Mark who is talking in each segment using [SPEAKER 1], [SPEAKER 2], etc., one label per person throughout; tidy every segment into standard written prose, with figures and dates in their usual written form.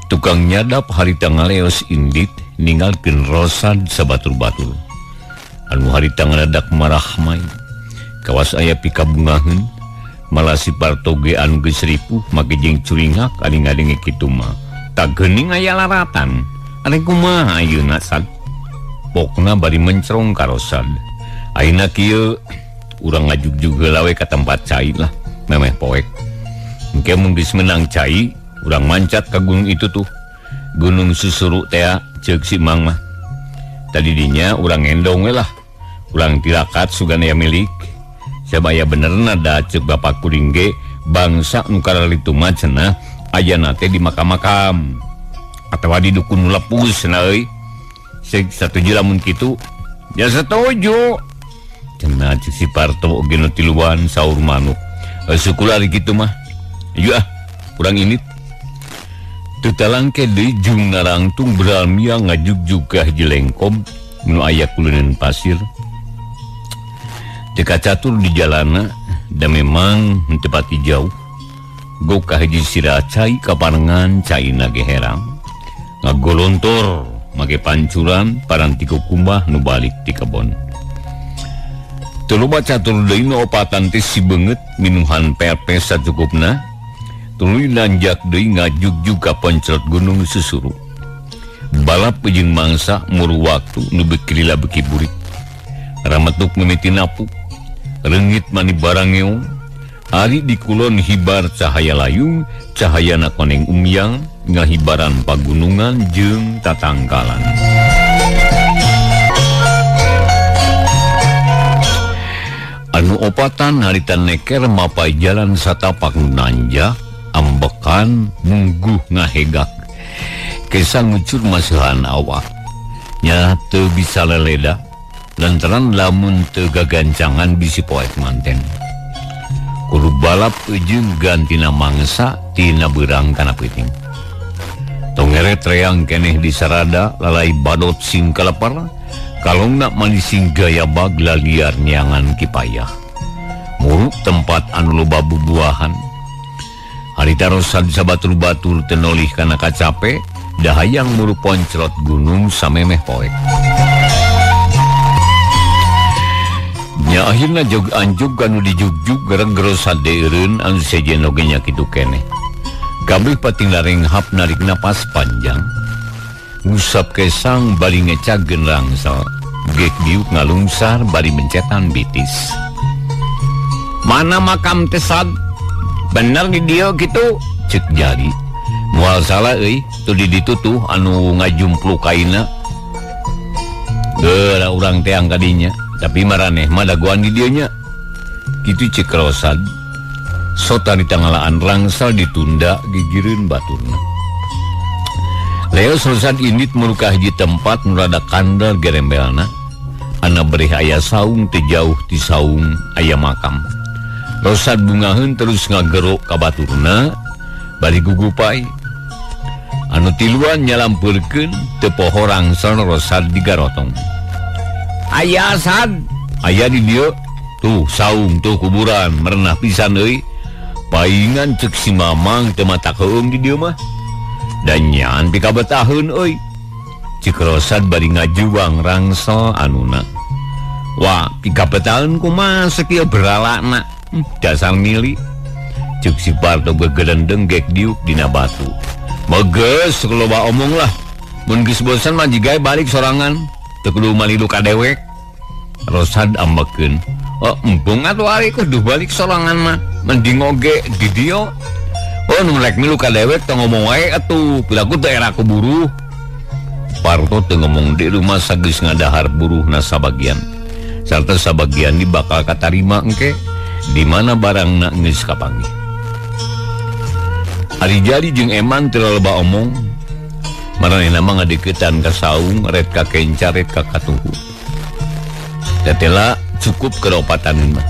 [SPEAKER 1] Tukang nyadap harita ngaleos indit ninggalkeun Rosad sabatur-batur. Anu harita ngadadak marahmai. Kawas aya pikabungaheun, malah si Parto ge anu geus ripuh make jeung curingak ari ngadenge kitu mah. Tak geuning aya laratan. Ari kumaha ayeuna Sad? Pokna bari mencrong ka Rosad. Ayeuna kieu urang ngajugjug heula we ka tempat cai lah, memeh poek. Engke mun geus menang cai, urang mancat ka gunung itu tuh. Gunung Susuru tea ceuk si Mang mah. Tadi dinya urang endong we lah. Urang tirakat sugan aya milik. Sabaya benerna da ceuk bapak kuring ge bangsa nu kararitu mah cenah ayana teh di makam-makam atawa di dukun lepus cenah euy. Satuju lamun kitu? Ya setuju. Cenah ceuk si Parto oge nu tiluan saur manuk. Syukur ari kitu mah. Ayo ah, urang indit. Tetalangke deui jung narangtung beralmia ngajugjug ka hiji lengkob nu aya kuleuneun pasir. Teu kacatur di jalana da memang henteu pati jauh. Go ka hiji sirah cai kaparengan caina ge herang. Ngagolontor make pancuran paranti kukumbah nu balik ti kebon. Teu loba catur deui nu opatan teh si beungeut minuhan pepes sacukupna. Tuluy nanjak deui ngajugjug ka poncrot Gunung Susuru. Balap jeung mangsa muru waktu nu beuki lila beuki burit. Rametuk mimiti napuk, reungit mani barangeong, ari di kulon hibar cahaya layung, cahayana koneng umyang, ngahibaran pagunungan jeung tatangkalan. Anu opatan harita neker mapai jalan satapak nu nanjak, ambekan mungguh ngahegak. Kesang ngucur masihan awak. Nya teu bisa leleda lantaran lamun teu gagancangan bisi poek manten. Kudu balap jeung gantina mangsa tina beurang kana peuting. Tongeret reang keneh di sarada lalai badot sing kalepar, kalongna manising gaya bag laliar nyangan kipayah. Muruk tempat anu loba bubuahan. Harita Rosad sabatur-batur tenolih kana kacape, dahayang muru poncrot gunung samemeh poek. Nya akhirna jog anjug anu dijugjug gereng Rosad deureun anu sejen oge nya kitu keneh. Kabeh pating larenghap narik napas panjang. Ngusap kesang bari ngecageun rangsel. Gek diuk ngalungsar bari mencetan bitis. Mana makam teh Sad? Bener di dia gitu cek jari. Moal salah euy, tuh di ditu tuh anu ngajumpluk kaina. Geura urang teh angkadinya, tapi maraneh mah dagoan di dieu nya. Kitu cek Rosad. Sota di tangalaan rangsal ditunda gigireun baturna. Leos Rosad indit murukah hiji tempat nu rada kandel gerembelna. Ana berih aya saung teu jauh ti saung aya makam. Rosad bungaheun terus ngagerok ka baturna bari gugupai. Anu tiluan nyalampeurkeun teu poho rangsal Rosad digarotong. Aya Sad, aya di dieu. Tuh saung tuh kuburan merenah pisan euy. Paingan ceuk si Mamang teu mata keung di dieu mah. Dan nyaan pikabetaheun euy. Ceuk Rosad bari ngajuang rangsal anuna. Wah, pikabetaheun kumaha sakieu beralana. Dasar mili. Ceuk si Parto gegelendeng gek diuk dina batu. Meges loba omong lah. Mun geus bosan mah jigae balik sorangan. Teu kudu malilu ka dewek. Rosad ambekeun. Oh, embung atuh ari kudu balik sorangan mah. Mending oge di dieu. Oh, nu rek milu ka dewek teu ngomong wae atuh. Pilaku teu era ku buruh. Parto teu ngomong di rumah sageus ngadahar buruhna sabagian. Sarta sabagian di bakal katarima engke. Di mana barangna geus kapanggih. Ari jari jeung Eman teu loba omong. Maranehna mah ngadeukeutan ka saung, ret ka kenca, ret ka katuhu. Tetela cukup keropatan mah.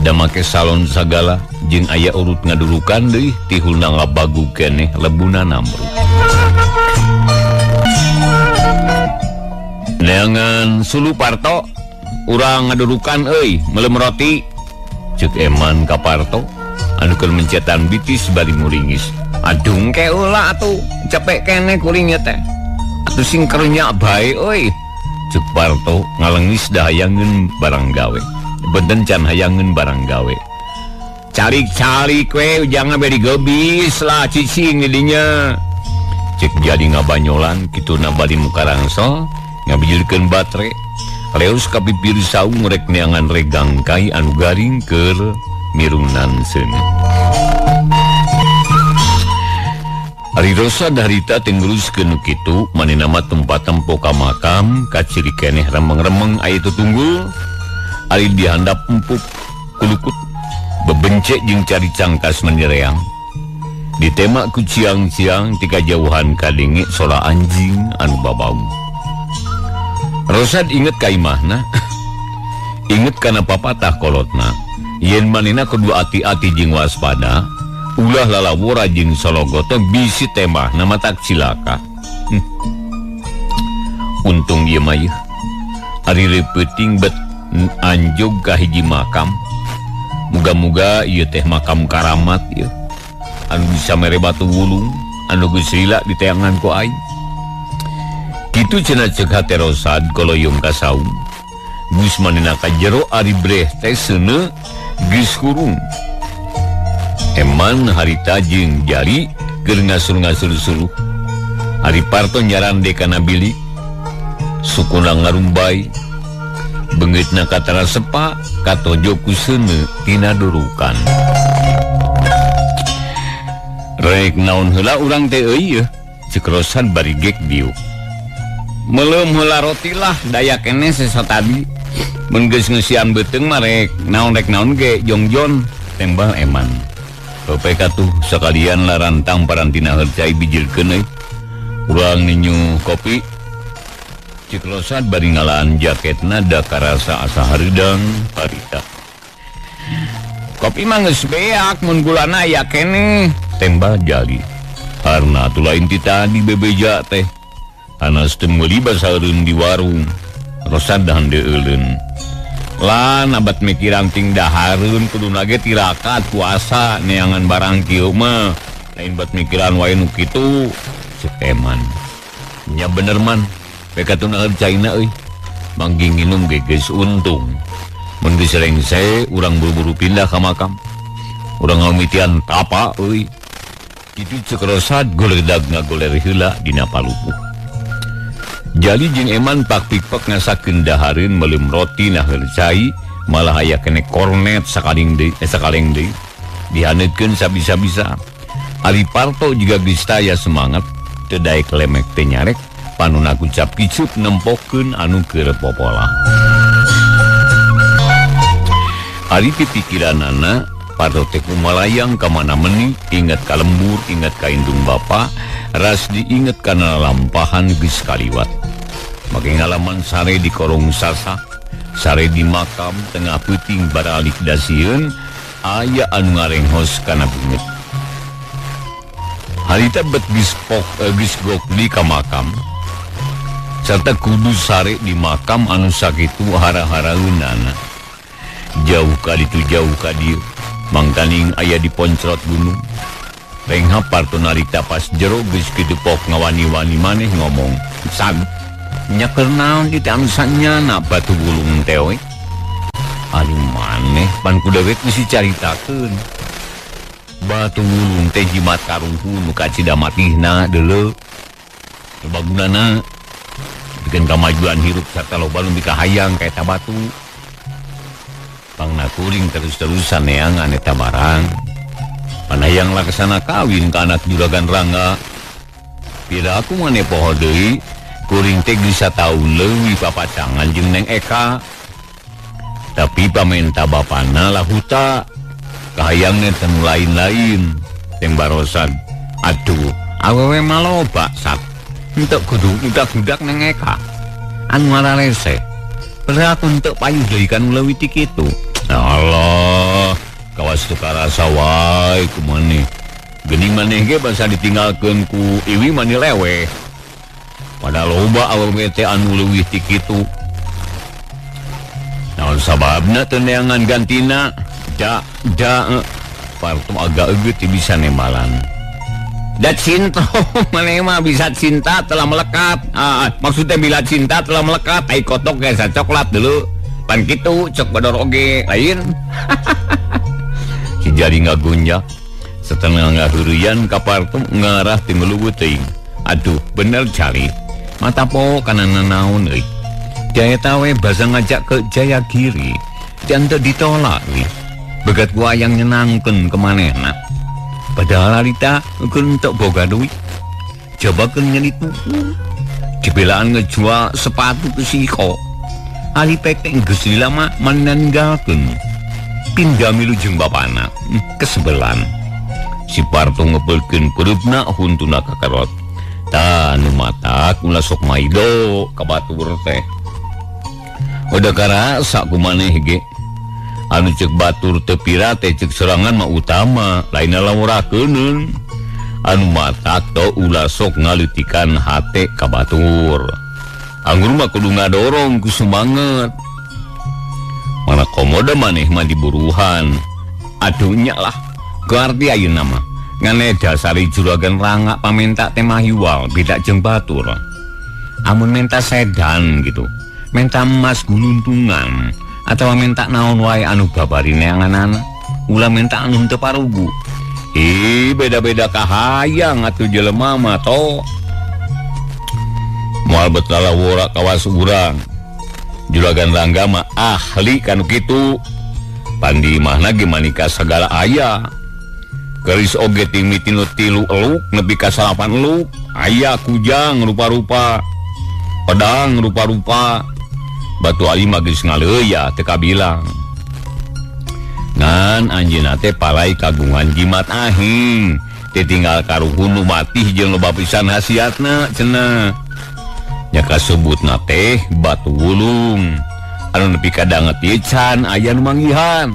[SPEAKER 1] Da make salon sagala jeung aya urut ngadurukan deui tihulna ngabagu keneh lebuna namru. Neangan Sulu Parto urang ngadurukan euy meulem roti. Ceuk Eman ka Parto anu keur mencetan bitis bari muringis. Aduh ke ulah atuh cepek keneh kuring teh. Atuh sing karunya bae euy. Cek Parto ngalengis dahayangeun barang gawe. Benten can hayangeun barang gawe. Calik-calik we ujangna bari gebis lah cicing di dinya. Cek jadi ngabanyolan kituna bali muka rangsel ngabijilkeun batre. Leus ka pipir saung rek neangan regang kai anu garing keur mirungnan seuneu. Ari Rosa darita teu nguruskeun nu kitu manehna mah tempat tempo ka makam kaciri keneh remeng-remeng aya tutunggul. Ari dihandap empuk kulukut bebencek jeung cari cangkas menireang. Ditema ku ciang-ciang ti kajauhan kadenge sola anjing anu babau. Rosad inget ka imahna, inget kana papatah kolotna. Yen manehna kudu ati-ati jeung waspada, ulah lalawora jeung sologoto bisi temahna matak cilaka. Untung ieu mah yeuh. Ari reupeting bet anjog ka hiji makam. Muga-muga ieu teh makam karamat ieu. Anu bisa mere batu wulung, anu geus lila diteangan ku aing. Kitu cenah ceuk hate Rosad koloyong ka saung. Geus manehna ka jero ari breh teh seuneu geus hurung. Eman harita jeung jari keur ngasur-ngasur suluh. Ari Parto nyarande kana bilik. Sukuna ngarumbay. Beungeutna katara sepa katojo ku seuneu tina durukan. Rek naon heula urang teh euy yeuh. Ceuk Rosad bari gek diuk. Meuleum heula roti lah daya keneh sesa tadi. Mun geus ngeusian beuteung mah rek naon ge jongjon tembal Eman. Pepe katuh sakalian larantang parantina hercai bijilkeun euy. Urang ninyu kopi. Cik Rosad bari ngalaan jaketna da karasa asa hareudang harita. Kopi mah geus beak mun gulana aya keneh tembal Jali. Karna atuh lain ti tadi bebeja teh. Anas teu meuli basareun di warung. Rosad hande euleun. Lan abat mikiran ting dahareun kuduna ge tirakat puasa neangan barang kieu mah. Lain bat mikiran wae nu kitu. Ceuk Eman. Nya bener man. Beka teu naeur caina euy. Manggih nginum ge geus untung. Mun geus rengse urang buru-buru pindah ka makam. Urang ngamitian tapa euy. Kitu ceuk Rosad goledag ngagoler heula dina palupuh. Jali jeung Eman pak-pikpek ngasakeun dahareun meuleum roti naheur cai, malah aya keneh kornet sakaleng deui. Dihaneutkeun sabisa-bisa. Ari Parto juga geus taya semangat, teu daek lemek teh nyarek, panuna kucap kicup nempokeun anu keur popolah. Ari pipikiranana Parto teh kumalayang ka mana meni, inget ka lembur, inget ka indung bapa, ras diinget kana lampahan geus kaliwat. Make ngalaman sare di korong sasa, sare di makam tengah peuting baralik dasieun, aya anu ngarenghos kana beungeut. Harita bet geus pok geus gokli ka makam. Sarta kudu sare di makam anu sakitu hara-haraeunana. Jauh ka ditu jauh ka dieu, mangkaning aya di poncrot gunung. Rengha Parto narita pas jero geus kitu pok ngawani-wani maneh ngomong. Sag nya keur naon di teh anu sanyana batu wulung teh we. Ari maneh pan ku dewek geus dicaritakeun. Batu wulung teh jimat karuhun nu kacida matihna deuleu. Bagunana bikin kamajuan hirup sarta loba nu mikahayang ka eta batu. Pangna kuring terus-terusan neangan eta barang. Panayang laksana kawin ka anak juragan Rangga. Pira aku mane poho deui, kuring teh geus sataun leuwih papacangan jeung Neng Eka. Tapi pamenta bapana lahuta. Kahayangna teh nu lain-lain. Tembak Rosad. Aduh, awewe mah loba sat. Henteu kudu udak-udak Neng Eka. Anu ngararese. Berat untuk payu deui ka nu leuwih ti kitu. Allah, kawas teu karasa wae kumaneh. Geuning maneh ge basa ditinggalkeun ku iwi mani leweh. Padahal loba awewe teh anu leuwih ti kitu. Naon sababna teu neangan gantina? Da da Parto agak eugeut teu bisa nembalan. Da cinta maneh mah bisa cinta telah melekat. Maksudnya bila cinta telah melekat ai kotok ge coklat dulu. Pan kitu cek bador oge lain. Si jari ngagunjak setengah ngahurian ka Parto ngarah ti melugu teuing. Aduh, bener cari. Mata po kana nanaon euy. Jaya tawe basa ngajak ke Jayagiri dan teu ditolak euy. Begat gua yang nyenangkeun ke manehna. Padahal harita keun teu boga duit. Cobakeun nyeri tuku. Dibelaan ngejual sepatu ke siko. Ali pek teh geus lila mah maninggalkeun. Pindah milu jeung bapana kesebelan. Si Parto ngebeulkeun pereupna huntuna kakarot. Tah nu matak ulah sok maido ka batur teh. Udah karasa ku maneh ge. Anu cek batur teu pira teh cek serangan mah utama, lainna laworakeuneun. Anu matak teu ulah sok ngalitikan hate ka batur. Anggur mah kudu ngadorong ku semangat. Mana komodo maneh mah diburuhan. Aduh nya lah, garti ayeuna mah. Ngane dasari juragan rangak pamenta teh mahiwal beda jeung batur. Amun menta sedan gitu, menta emas guluntungan atawa menta naon wae anu babari neanganana, ulah menta anu henteu parugu. Ih, beda-beda kahayang atuh jelema mah to. Moal betala wora kawas urang. Juragan Rangga mah ahli kanu kitu. Pandi mahna ge manika sagala aya. Keris oge timiti nu 3 eluk nepi ka 8 eluk. Aya kujang rupa-rupa, pedang rupa-rupa. Batu ali mah geus ngaleuya teu kabilang. Ngan anjeunna teh palai kagungan jimat ahing. Ditinggal karuhun nu matih jeung loba pisan hasiatna cenah. Nya kasebutna teh batu wulung. Anu nepi ka danget ieu can aya nu manggihan.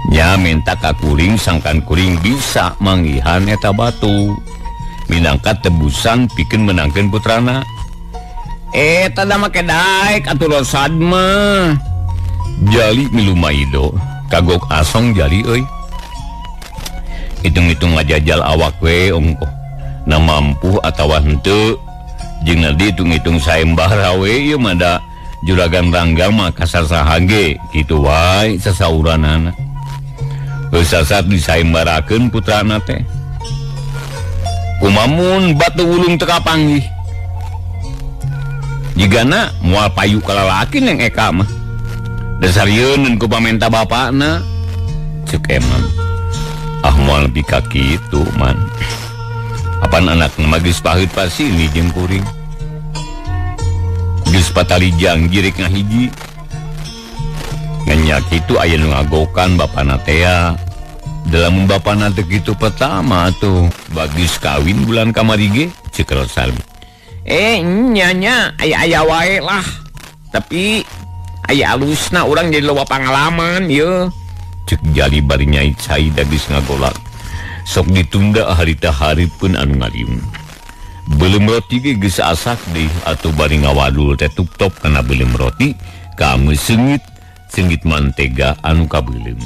[SPEAKER 1] Nya minta ka kuring sangkan kuring bisa manggihan eta batu. Minangka tebusan pikeun menangkeun putrana. Eta da make daek atuh rosad mah. Jali milu maido, kagok asong jali euy. Hitung-hitung ngajajal awak we ongkoh. Na mampu atawa henteu. Jeung dihitung-hitung saembara we ieu mah da juragan Rangga mah kasasaha ge kitu wae sasauranana. Geus sasat disaembarakeun putrana teh. Kumamun batu wulung teu kapanggih. Jigana moal payu ka lalaki neng Eka mah. Dasar yeuneun ku pamenta bapana. Ceuk Eman. Ah moal nepi ka kitu man. Apan anak mah geus pahit pasini jeung kuring. Geus patalijang jirik ngahiji. Ngan kitu aya nu ngagokan bapana tea. Dalam bapana teh kitu pertama tuh bagis kawin bulan kamari ge ceuk Rosal. Nya nya aya-aya wae lah. Tapi aya alusna urang jadi loba pangalaman ieu. Ceuk jali bari nyai cai da geus ngagolak. Sok ditunda harita haripun anu ngaliung. Beuleum roti ge geus asak deui atuh bari ngawadul teh tup-top kana beuleum roti kamu seungit seungit mantega anu kabeuleum.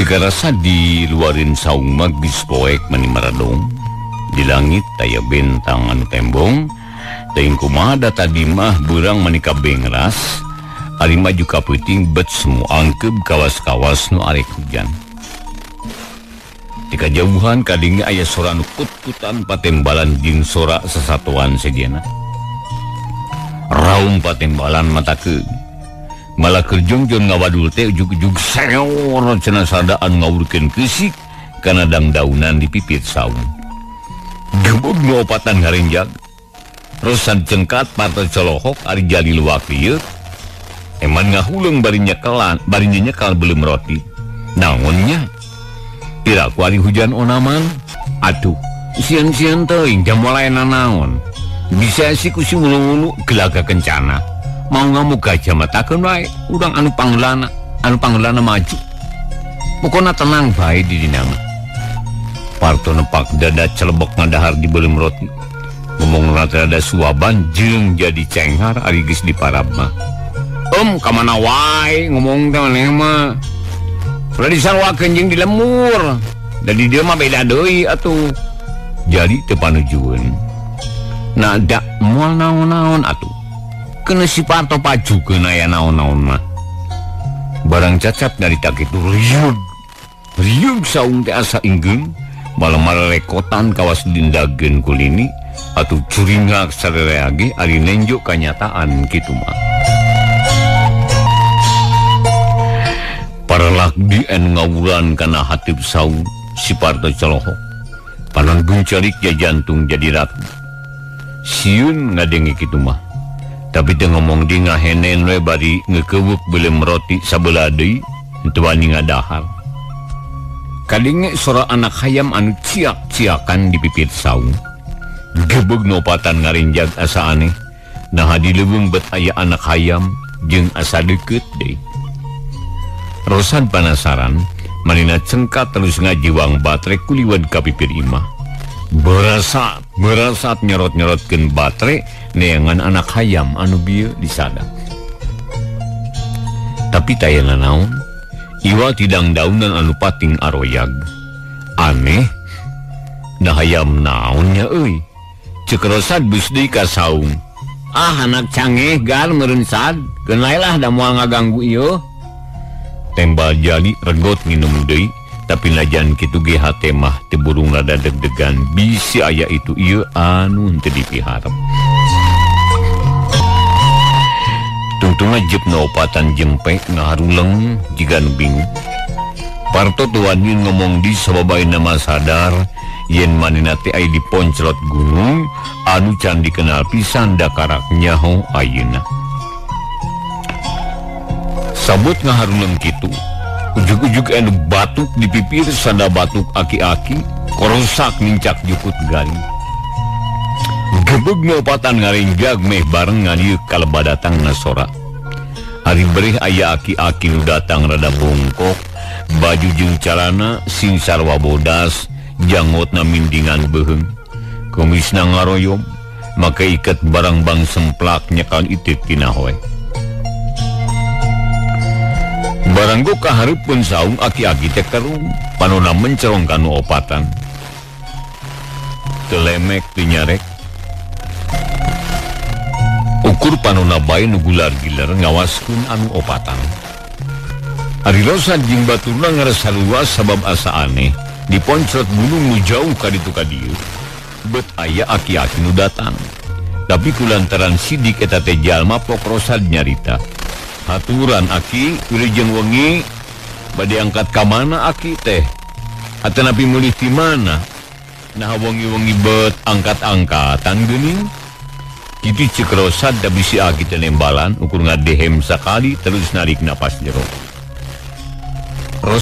[SPEAKER 1] Karasa diluarin saung mah geus poek mani maradong. Di langit aya bentang anu tembong. Teuing kumaha da tadi mah beurang mani kabengras. Ari maju ka peuting bet semua angkeb kawas-kawas nu arek hujan. Di kajauhan kadenge aya sora nu kut-kutan patembalan jeung sora sasatoan sejenna. Raung patembalan matakeun. Malah kerjongjon ngawadul teh ujug-ujug seor cenah sadaan ngawurkeun keusik kana dangdaunan di pipit saung. Gebog nu opatan ngarenjag. Rosan cengkat parto colohok ari jali luak ieu. Eman ngahuleung bari nyekelan, bari nyekal beuleum roti. Naonnya? Piraku ari hujan onaman. Aduh, sieun-sieun teuing jam mulai nanaon. Bisa si ku si wulu-wulu gelaga kencana. Mau ngamuk gajah matakeun wae urang anu panglana maju. Pokona tenang bae di dina mah. Parto nepak dada celebok ngadahar di beuleum roti. Ngomong rada suaban jeung jadi cenghar ari geus diparab mah. Ka mana wae ngomong teh maneh mah. Ulah disaruakeun jeung di lemur. Da di dieu mah beda deui atuh. Jadi teu panujueun. Nah da moal naon-naon atuh. Kena si Parto pajukeun aya naon-naon mah. Barang cacat nyarita kitu riug. Riug saung teh asa inggeung, malah rekotan kawas dindageun kulini atuh curingak sararea ge ari nenjo kanyataan kitu mah. Para lakdi anu ngawuran kana hatip saung si Parto colohok. Panon guncalik ja jantung jadi ratu. Sieun ngadenge kitu mah. Tapi teu ngomong di ngahenen we bari ngekeuweuk beuleum roti sabelah deui henteu wani ngadahar. Kadenge sora anak hayam anu ciak-ciakan di pipir saung. Gebeg nopatan ngarinjag asa aneh. Naha di leuweung bet aya anak hayam jeung asa deukeut deui. Rosan panasaran, manina cengkat terus ngajiwang batre kuliwat ka pipir imah. Berasat nyorot-nyorotkeun batre neangan anak hayam anu bieu disadak. Tapi taya nanaon, iwa tidang daunan anu pating aroyag. Aneh, nah hayam naonnya euy. Ceuk Rosad geus deui ka saung. Ah anak cangeh gar meureun sad, keun lah da moal ngaganggu ieu. Tembal jali regot nginum deui, tapi najan kitu ge hate mah teu burung rada deg-degan bisi aya itu ieu anu henteu dipiharep. Tungtungna jepna opatan jempe ngaharuleng jiga nu bingung. Parto teu wani ngomong di sababaina mah sadar yen manehna teh aya di poncrot gunung anu can dikenal pisan dakarak nyaho ayeuna. Sabut ngaharuleng kitu, ujug-ujug anu batuk di pipir sada batuk aki-aki, korosak nincak jukut garing. Gebeg ngopatan ngaringjag meh bareng ngalieu kaleba datangna sora. Ari berih aya aki-aki nu datang rada bongkok, baju jeung calana sing sarwa bodas, janggotna mindingan beuheung. Kumisna ngaroyom, make iket barang bang semplak nyekan itit tina hoe. Barang go kahareupeun saung aki-aki teh kerung, panona mencerong kanu opatan. Teu lemek teu nyarek. Ukur panona bae nu gular-giler ngawaskeun anu opatan. Ari Rosad jeung baturna ngarasa luas sabab asa aneh, diponcrot gunung nu jauh ka ditu ka dieu. Bet aya aki-aki nu datang. Tapi kulantaran sidik eta teh jalma pok Rosad nyarita. Haturan aki wilujeng wengi bade angkat ka mana aki teh? Atanapi mulih ti mana? Nah wengi-wengi bet angkat-angkatan geuning. Kitu ceuk Rosad da bisi aki teh nembalan ukur ngadehem sakali terus narik napas jero.